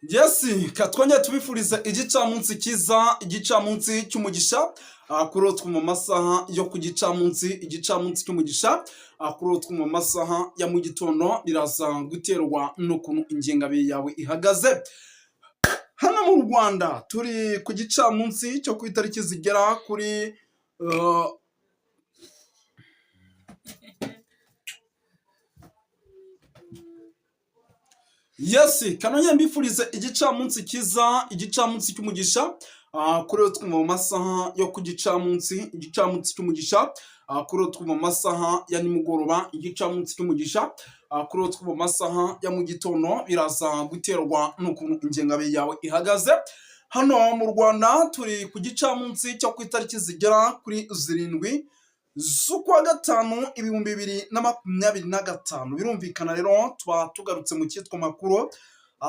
Yes, katwongere tubifurize igicamunsi cyiza, igicamunsi cy'umugisha, kuri utwo mu masaha yo ku gicamunsi, igicamunsi cy'umugisha, kuri utwo mu masaha ya mu gitondo, biraza guterwa n'ukuntu ingengabihe yawe ihagaze. Hano mu Rwanda turi ku gicamunsi cyo ku itariki zigera kuri yes, kanongere mbifurize igicamunsi cyiza, igicamunsi cy'umugisha, kuri utwo mu masaha yo ku gicamunsi, igicamunsi cy'umugisha, kuri utwo mu masaha ya nimugoroba, igicamunsi cy'umugisha, kuri utwo mu masaha ya mu gitondo, biraza guterwa n'ukuntu ingengabihe yawe ihagaze. Hano mu Rwanda turi ku gicamunsi cyo ku itariki zigera kuri 7 z'ukwa gatanu 2025. Birumvikana rero tuba tugarutse mu cyitwa makuru,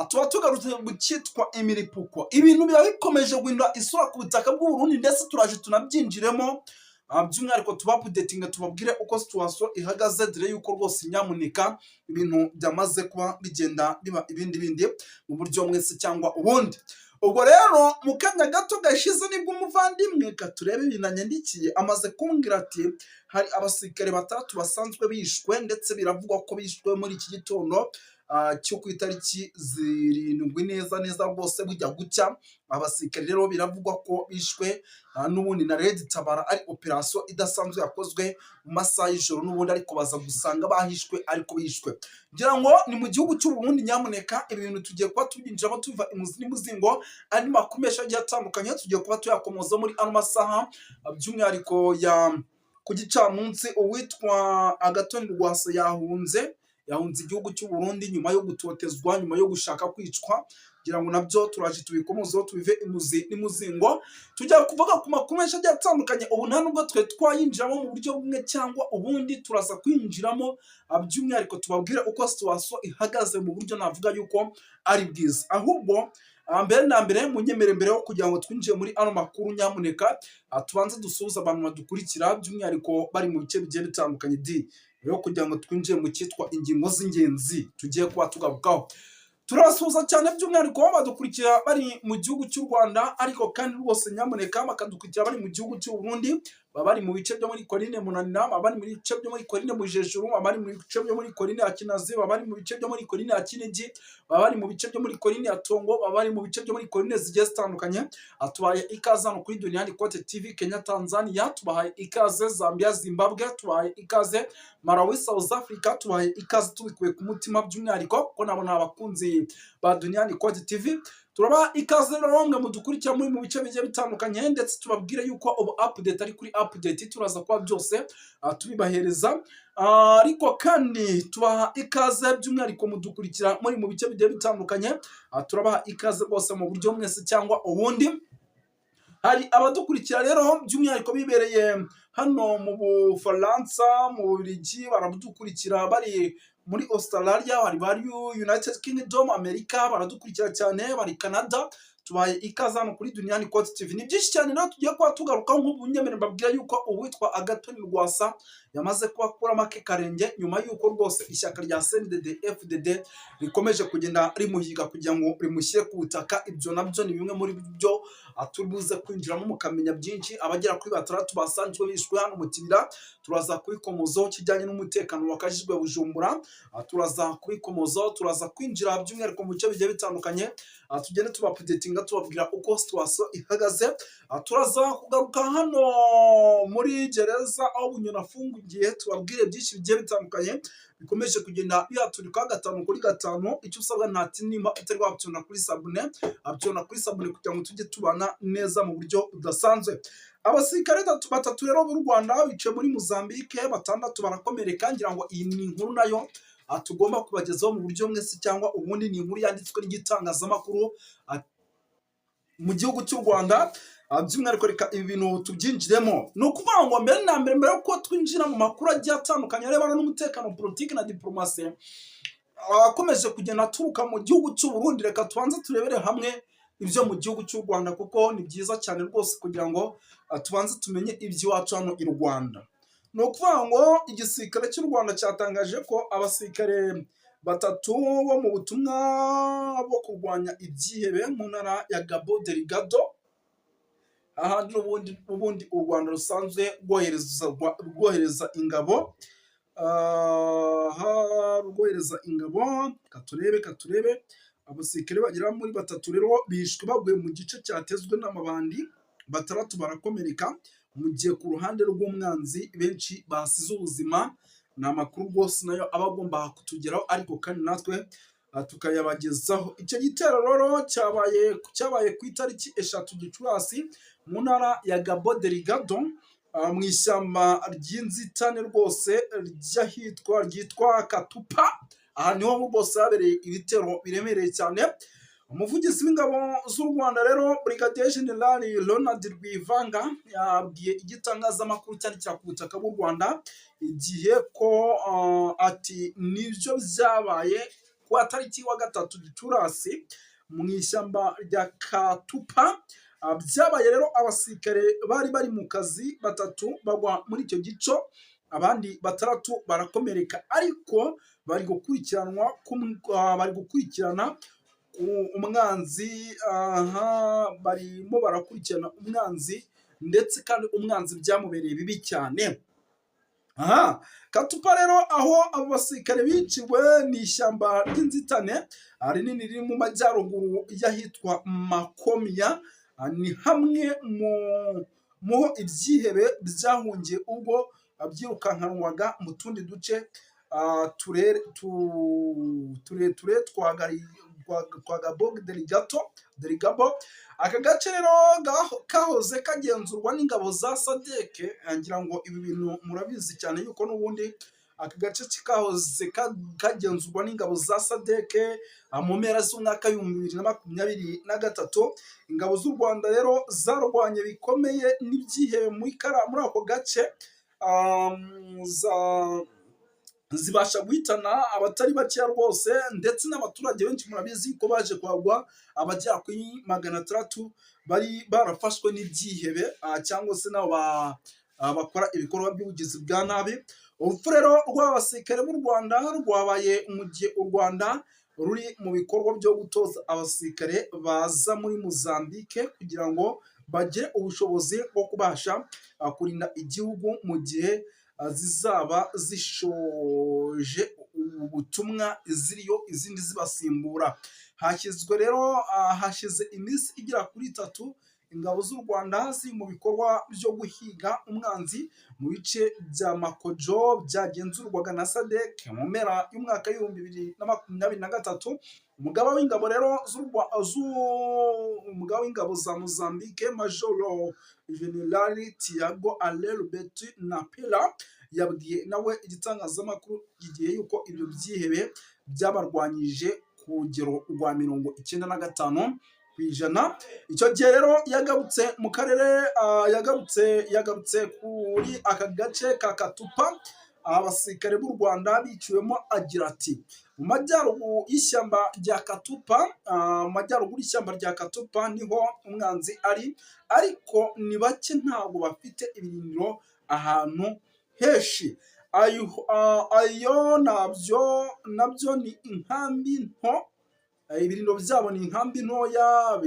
tuba tugarutse mu cyitwa imiripuko. Ibintu biba bikomeje guhindura isura ku butaka bw'u Burundi, ndetse turaje tunabyinjiremo, by'umwihariko tuba updatinga, tubabwire uko situation ihagaze, dore yuko rwose nyamuneka ibintu byamaze kuba bigenda biba ibindi bindi mu buryo mwese cyangwa ubundi. Ubwo rero mu kanya gato gashize nibwo umuvandimwe, katurebe ibintu anyandikiye, amaze kumbwira ati hari abasirikare batandatu basanzwe bishwe, ndetse biravugwa ko bishwe muri iki gitondo cyo ku itariki 7 neza neza rwose bujya gucya. Abasirikare rero biravugwa ko bishwe n'ubundi na Red Tabara, ari operation idasanzwe yakozwe mu masaha y'ijoro n'ubundi, ariko baza gusanga bahishwe ariko bishwe. Ngira ngo ni mu gihugu cy'u Burundi. Nyamuneka ibi bintu tugiye kuba tubyinjiramo tuva imuzi n'umuzingo, andi makuru menshi agiye atandukanye tugiye kuba tuyakomoza muri ano masaha, by'umwihariko ya ku gicamunsi. Uwitwa Agathon Rwasa yahunze igihugu cy'u Burundi nyuma yo gutotezwa, nyuma yo gushaka kwicwa. Kugira ngo nabyo turaje tubikomozeho, tubive imuzi n'imuzingo. Tujya kuvuga ku makuru menshi agiye atandukanye. Ubu nta nubwo twe twayinjiramo mu buryo bumwe cyangwa ubundi, turaza kwinjiramo by'umwihariko tubabwire uko situation ihagaze mu buryo navuga yuko ari bwiza. Ahubwo mbere na mbere munyemere, mbere yo kugira ngo twinjire muri ano makuru, nyamuneka tubanze dusuhuze abantu badukurikira, by'umwihariko bari mu bice bigiye bitandukanye di rero, kugira ngo twinjire mu cyitwa ingingo z'ingenzi tugiye kuba tugarukaho. Turabasuhuza cyane by'umwihariko badukurikira bari mu gihugu cy'u Rwanda, ariko kandi rwose nyamuneka bakadukurikira bari mu gihugu cy'u Burundi, baba bari mu bice byo muri Korine Munanira, baba bari mu bice byo muri Korine Mujejuru, baba bari mu bice byo muri Korine ya Kinazi, baba bari mu bice byo muri Korine ya Kinigi, baba bari mu bice byo muri Korine ya Tongo, baba bari mu bice byo muri Korine zigiye zitandukanye. Tubahaye ikaze hano kuri Duniani Kote TV. Kenya, Tanzania tubahaye ikaze, Zambia, Zimbabwe tubahaye ikaze, Malawi, South Africa tubahaye ikaze tubikuye ku mutima, by'umwihariko ko nabo ni abakunzi ba Duniani Kote TV. Turabaha ikaze rero mwe mudukurikira muri mu bice bigiye bitandukanye, ndetse tubabwire yuko ubu update ari kuri update, turaza kuba byose tubibahereza. Ariko kandi tubaha ikaze by'umwihariko mudukurikira muri mu bice bigiye bitandukanye, turabaha ikaze rwose mu buryo mwese cyangwa ubundi. Hari abadukurikira rero by'umwihariko bibereye hano mu Bufaransa, mu Bubiligi, baradukurikira bari muri Australia, bari bari United Kingdom, Amerika baradukurikira cyane, bari Canada. Tubaye ikaze hano kuri Duniani Kote TV. Ni byinshi cyane rero tugiye kuba tugarukaho. Nk'ubu nyemere mbabwira yuko uwitwa Agathon Rwasa yamaze kuba akuramo ake karenge, nyuma y'uko rwose ishyaka rya CNDD FDD rikomeje kugenda rimuhiga kugira ngo rimushyire ku butaka. Ibyo nabyo ni bimwe muri byo turi buze kwinjiramo mukamenya byinshi. Abagera kuri batandatu basanzwe bishwe hano mu Kibira, turaza kubikomozaho. Kijyanye n'umutekano wakajijwe Bujumbura, turaza kubikomozaho. Turaza kwinjira by'umwihariko mu bice bigiye bitandukanye, tugende tubaupdatinga, tubabwira uko situation ihagaze. Turaza kugaruka hano muri gereza aho Bunyoni afungiye, tubabwire byinshi bigiye bitandukanye bikomeje kugenda bihaturika gatanu kuri gatanu. Icyo usabwa nta nimba utari wabyona kuri s'abonner, abyona kuri s'abonner kugira ngo tujye tubana neza mu buryo budasanzwe. Abasirikare batatu rero b'u Rwanda bicaye muri Mozambique, batandatu barakomereka. Ngira ngo iyi ni inkuru nayo tugomba kubagezaho mu buryo mwese cyangwa ubundi. Ni inkuru yanditswe n'igitangazamakuru mu gihugu cy'u Rwanda. By'umwihariko reka ibi bintu tubyinjiremo. Ni ukuvuga ngo mbere na mbere, mbere yuko twinjira mu makuru agiye atandukanye arebana n'umutekano, politiki na diporomasi akomeje kugenda aturuka mu gihugu cy'u Burundi, reka tubanze turebere hamwe ibyo mu gihugu cy'u Rwanda, kuko ni byiza cyane rwose kugira ngo tubanze tumenye iby'iwacu hano i Rwanda. Ni ukuvuga ngo igisirikare cy'u Rwanda cyatangaje ko abasirikare batatu bo mu butumwa ubutumwa bwo kurwanya ibyihebe mu ntara ya Cabo Delgado, ahandi n'ubundi ubundi u Rwanda rusanzwe rwohereza ingabo, aha rwohereza ingabo. Katurebe abasirikare bagera muri batatu rero bishwe baguye mu gice cyatezwe n'amabandi, batandatu barakomereka, mu gihe ku ruhande rw'umwanzi benshi basize ubuzima. Ni amakuru rwose nayo aba agomba kutugeraho, ariko kandi natwe tukayabagezaho. Icyo gitero rero cyabaye ku itariki 3 Gicurasi mu ntara ya Cabo Delgado, mu ishyamba ry'inzitane rwose ry'ahitwa ryitwa Katupa. Aha niho rwose habereye ibitero biremereye cyane. Umuvugizi w'ingabo z'u Rwanda rero, Brigadier General Ronald Rwivanga, yabwiye igitangazamakuru cyandikira ku butaka bw'u Rwanda Igihe ko ati nibyo byabaye ku tariki wa 3 Gicurasi mu ishyamba rya Katupa. Byabaye rero abasirikare bari bari mu kazi batatu bagwa muri icyo gico, abandi batandatu barakomereka, ariko bari gukurikiranwa, bari gukurikirana umwanzi. Aha barimo barakurikirana umwanzi, ndetse kandi umwanzi byamubereye bibi cyane. Aha Katupa rero, aho abo basirikare biciwe, ni ishyamba ry'inzitane rinini riri mu majyaruguru y'ahitwa Makomia. Ni hamwe mu muho ibyihebe byahungiye ubwo byirukankanwaga mu tundi duce tureture twa Cabo Delgado. Aka gace rero kahoze kagenzurwa n'ingabo za SADC. Ngira ngo ibi bintu murabizi cyane yuko n'ubundi aka gace kahoze kagenzurwa n'ingabo za SADC. Mu mpera z'umwaka w'2023, ingabo z'u Rwanda rero zarwanye bikomeye n'ibyihebe muri ako gace, zibasha guhitana abatari bakeya rwose, ndetse n'abaturage benshi murabizi ko baje kuhagwa, abagera kuri 600 bari barafashwe n'ibyihebe cyangwa se nabo bakora ibikorwa by'ubugizi bwa nabi. Urupfu rero rw'abasirikare b'u Rwanda rwabaye mu gihe u Rwanda ruri mu bikorwa byo gutoza abasirikare baza muri Mozambique kugira ngo bagire ubushobozi bwo kubasha kurinda igihugu mu gihe zizaba zishoje ubutumwa ziriyo, izindi zibasimbura. Hashyizwe rero hashize iminsi igera kuri 3 ingabo z'u Rwanda ziri mu bikorwa byo guhiga umwanzi mu bice bya Makojo byagenzurwaga na SADC. Mu mpera y'umwaka w'2023, umugaba w'ingabo rero umugaba w'ingabo za Mozambique, Majoro General Tiago Alberto Napela, yabwiye nawe igitangazamakuru Igihe yuko ibyo byihebe byabarwanyije ku rugero rwa 95%. Icyo gihe rero yagarutse mu karere, yagarutse kuri aka gace ka Katupa abasirikare b'u Rwanda biciwemo, agira ati: "Mu majyaruguru y'ishyamba rya Katupa, mu majyaruguru y'ishyamba rya Katupa niho umwanzi ari, ariko ni bake, ntabwo bafite ibirindiro ahantu henshi. Ayo nabyo ni inkambi nto, ibirindiro byabo ni inkambi ntoya,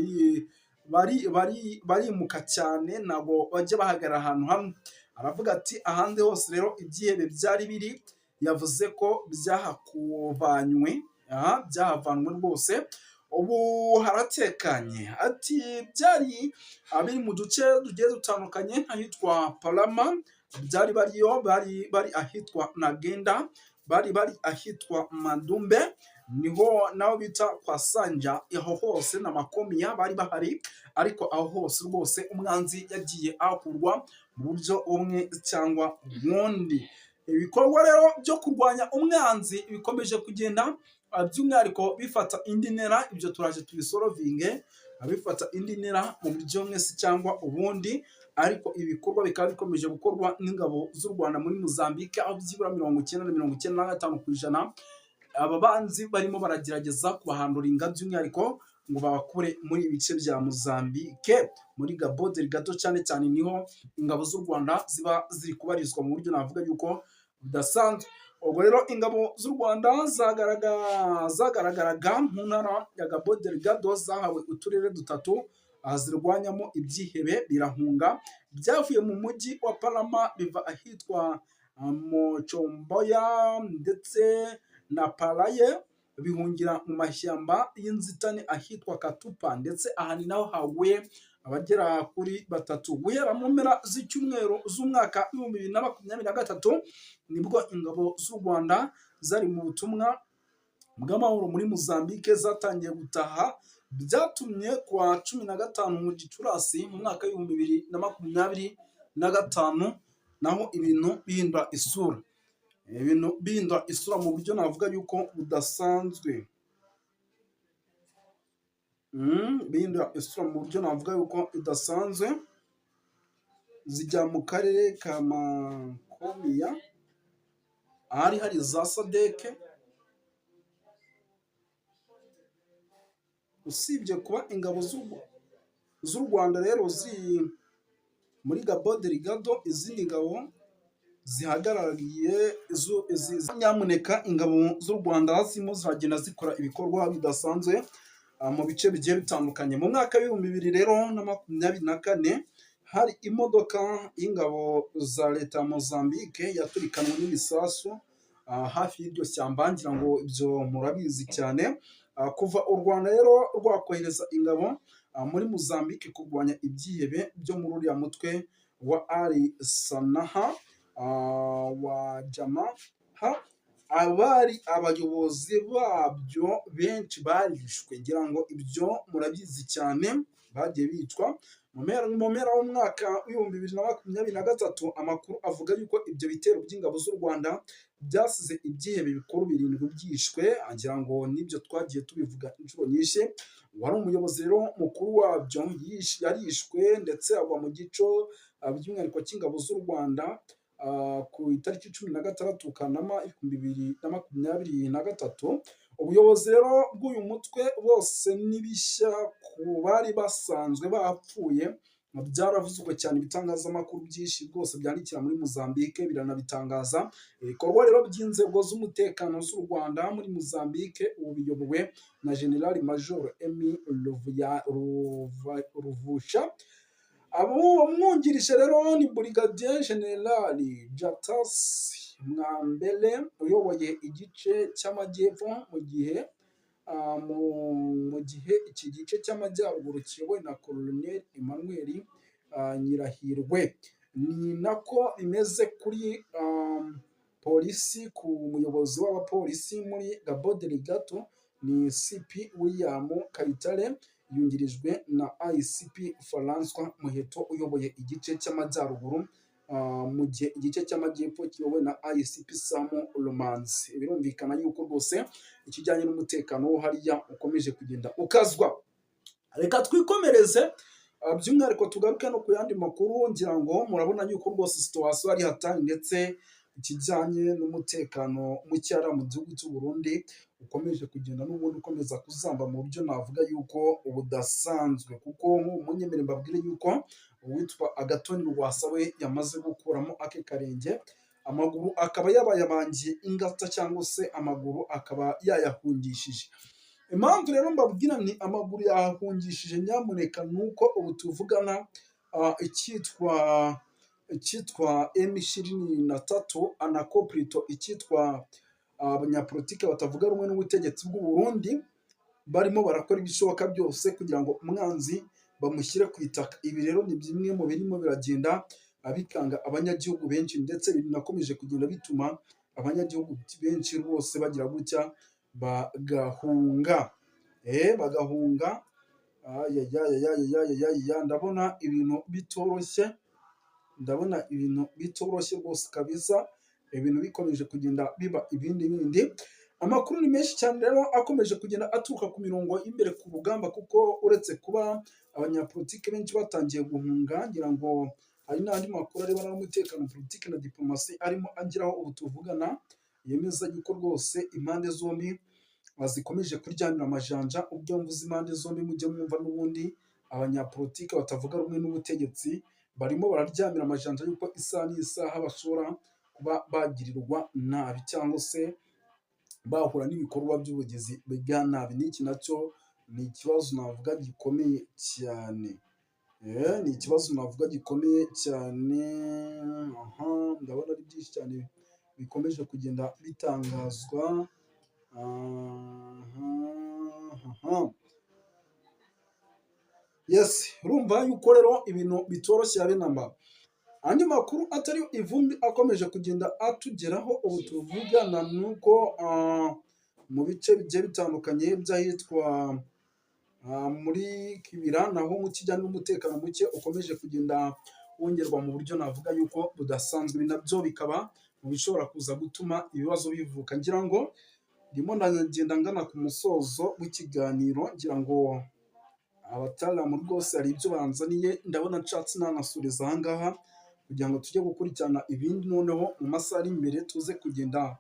barimuka cyane, ntabwo bajya bahagarara ahantu hamwe." Aravuga ati ahandi hose rero ibyihebe byari biri, yavuze ko byahakuvanywe, byahavanwe rwose, ubu haratekanye. Ati byari biri mu duce tugiye dutandukanye, ahitwa Palama byari bariyo, bari bari ahitwa Nagenda, bari bari ahitwa Madumbe, niho naho bita kwa Sanja, aho hose na Makomiya bari bahari, ariko aho hose rwose umwanzi yagiye ahakurwa mu buryo bumwe cyangwa ubundi. Ibikorwa rero byo kurwanya umwanzi bikomeje kugenda by'umwihariko bifata indi ntera. Ibyo turaje tubisorovinge, bifata indi ntera mu buryo bumwe se cyangwa ubundi, ariko ibikorwa bikaba bikomeje gukorwa n'ingabo z'u Rwanda muri Mozambique, aho byibura 90 na 95% aba banzi barimo baragerageza kubahanduringa, by'umwihariko ngo babakure muri ibi bice bya Mozambique, muri Cabo Delgado cyane cyane, niho ingabo z'u Rwanda ziba ziri kubarizwa mu buryo navuga yuko budasanzwe. Ubwo rero ingabo z'u Rwanda zagaragaraga mu ntara ya Cabo Delgado zahawe uturere dutatu zirwanyamo ibyihebe birahunga, byavuye mu mujyi wa Palma biva ahitwa Mocombia ndetse na Paraye, bihungira mu mashyamba y'inzitane ahitwa Katupa, ndetse aha ni naho haguye abagera kuri batatu. Guhera mu mpera z'icyumweru z'umwaka w'2023 nibwo ingabo z'u Rwanda zari mu butumwa bw'amahoro muri Mozambique zatangiye gutaha, byatumye ku wa 15 mu Gicurasi mu mwaka w'2025 naho ibintu bihindura isura, ibintu bihindura isura mu buryo navuga yuko budasanzwe, bihindura isura mu buryo navuga yuko bidasanzwe, zijya mu karere ka Makomia ahari hari za SADC. Usibye kuba ingabo z'u Rwanda rero ziri muri Cabo Delgado, izindi ngabo zihagarariye, nyamuneka, ingabo z'u Rwanda zirimo ziragenda zikora ibikorwa bidasanzwe mu bice bigiye bitandukanye. Mu mwaka w'2024 rero hari imodoka y'ingabo za leta ya Mozambique yaturikanwe n'ibisasu hafi y'iryo shyamba, ngira ngo ibyo murabizi cyane. Kuva u Rwanda rero rwakohereza ingabo muri Mozambique kurwanya ibyihebe byo muri uriya mutwe wa Al Sanaha wa Jamaha, abari abayobozi babyo benshi barishwe, ngira ngo ibyo murabizi cyane, bagiye bicwa. Mu mpera w'umwaka w'2023 amakuru avuga yuko ibyo bitero by'ingabo z'u Rwanda byasize ibyihebe bikuru birindwi byishwe, ngira ngo nibyo twagiye tubivuga inshuro nyinshi. Uwari umuyobozi rero mukuru wabyo yarishwe ndetse agwa mu gico by'umwihariko cy'ingabo z'u Rwanda ku itariki 16 Kanama 2023. Ubuyobozi rero bw'uyu mutwe bose n'ibishya ku bari basanzwe bapfuye byaravuzwe cyane, ibitangazamakuru byinshi rwose byandikira muri Mozambique biranabitangaza. Ibikorwa rero by'inzego z'umutekano z'u Rwanda muri Mozambique ubu biyobowe na General Major Emi Ruvusha, umwungirije rero ni Brigadier General Jatas Mwambele uyoboye igice cy'amajyepfo, mu gihe iki gice cy'amajyaruguru kiyobowe na Colonel Emmanuel Nyirahirwe. Ni nako bimeze kuri polisi, ku muyobozi w'abapolisi muri Cabo Delgado ni CP William Kayitare, yungirijwe na ICP Francois Muheto uyoboye igice cy'amajyaruguru, mu gihe igice cy'amajyepfo kiyobowe na ICP Sam Romanzi. Birumvikana yuko rwose ikijyanye n'umutekano wo hariya ukomeje kugenda ukazwa. Reka twikomereze, by'umwihariko tugaruke no ku yandi makuru. Ngira ngo murabona yuko rwose situation ari hatari, ndetse ikijyanye n'umutekano muke mu gihugu cy'u Burundi ukomeje kugenda n'ubundi ukomeza kuzamba mu buryo navuga yuko budasanzwe, kuko munyemere mbabwire yuko uwitwa Agathon Rwasa we yamaze gukuramo ake karenge, amaguru akaba yabayabangiye ingata cyangwa se amaguru akaba yayahungishije. Impamvu rero mbabwira ni amaguru yahungishije, nyamuneka, ni uko ubu tuvugana icyitwa M23 anako plutôt icyitwa abanyapolitike batavuga rumwe n'ubutegetsi bw'u Burundi barimo barakora ibishoboka byose kugira ngo umwanzi bamushyire ku itaka. Ibi rero ni bimwe mu birimo biragenda bikanga abanyagihugu benshi, ndetse binakomeje kugenda bituma abanyagihugu benshi rwose bagira gutya bagahunga, bagahunga. Ndabona ibintu bitoroshye, ndabona ibintu bitoroshye rwose kabisa, ibintu bikomeje kugenda biba ibindi bindi. Amakuru ni menshi cyane rero akomeje kugenda aturuka ku mirongo y'imbere ku rugamba, kuko uretse kuba abanyapolitike benshi batangiye guhunga, ngira ngo hari n'andi makuru arebana n'umutekano, politiki na diplomasi arimo ageraho ubu tuvugana, yemeza yuko rwose impande zombi zikomeje kuryamira amajanja. Ubwo mvuze impande zombi, mujye mwumva n'ubundi abanyapolitike batavuga rumwe n'ubutegetsi barimo bararyamira amajanja yuko isaha n'isaha bashobora Kuba bagirirwa nabi cyangwa se bahura n'ibikorwa by'ubugizi bwa nabi. N'iki nacyo ni ikibazo navuga gikomeye cyane. Ni ikibazo navuga gikomeye cyane. Aha ndabona ari byinshi cyane bikomeje kugenda bitangazwa. Aha. Yes, urumva yuko rero ibintu bitoroshye habe na mba. Andi makuru atari ivumbi akomeje kugenda atugeraho ubu tuvugana ni uko mu bice bigiye bitandukanye by'ahitwa muri Kibira, naho mu kijyanye n'umutekano muke ukomeje kugenda wongerwa mu buryo navuga yuko budasanzwe. Ibi nabyo bikaba mu bishobora kuza gutuma ibibazo bivuka. Ngira ngo ndimo ndagenda ngana ku musozo w'ikiganiro, ngira ngo abataramu rwose hari ibyo banzaniye, ndabona nshatse nanasuriza aha ngaha kugira ngo tujye gukurikirana ibindi, noneho mu masaha ari imbere tuze kugenda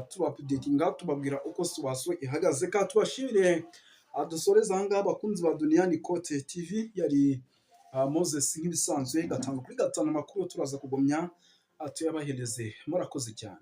tubaupdatinga, tubabwira uko situation ihagaze. Ka tubashimire, dusoreze aha ngaha, abakunzi ba Duniyani Kote TV. Yari Moses nk'ibisanzwe, 5 kuri 5, amakuru turaza kugumya tuyabahereze. Murakoze cyane.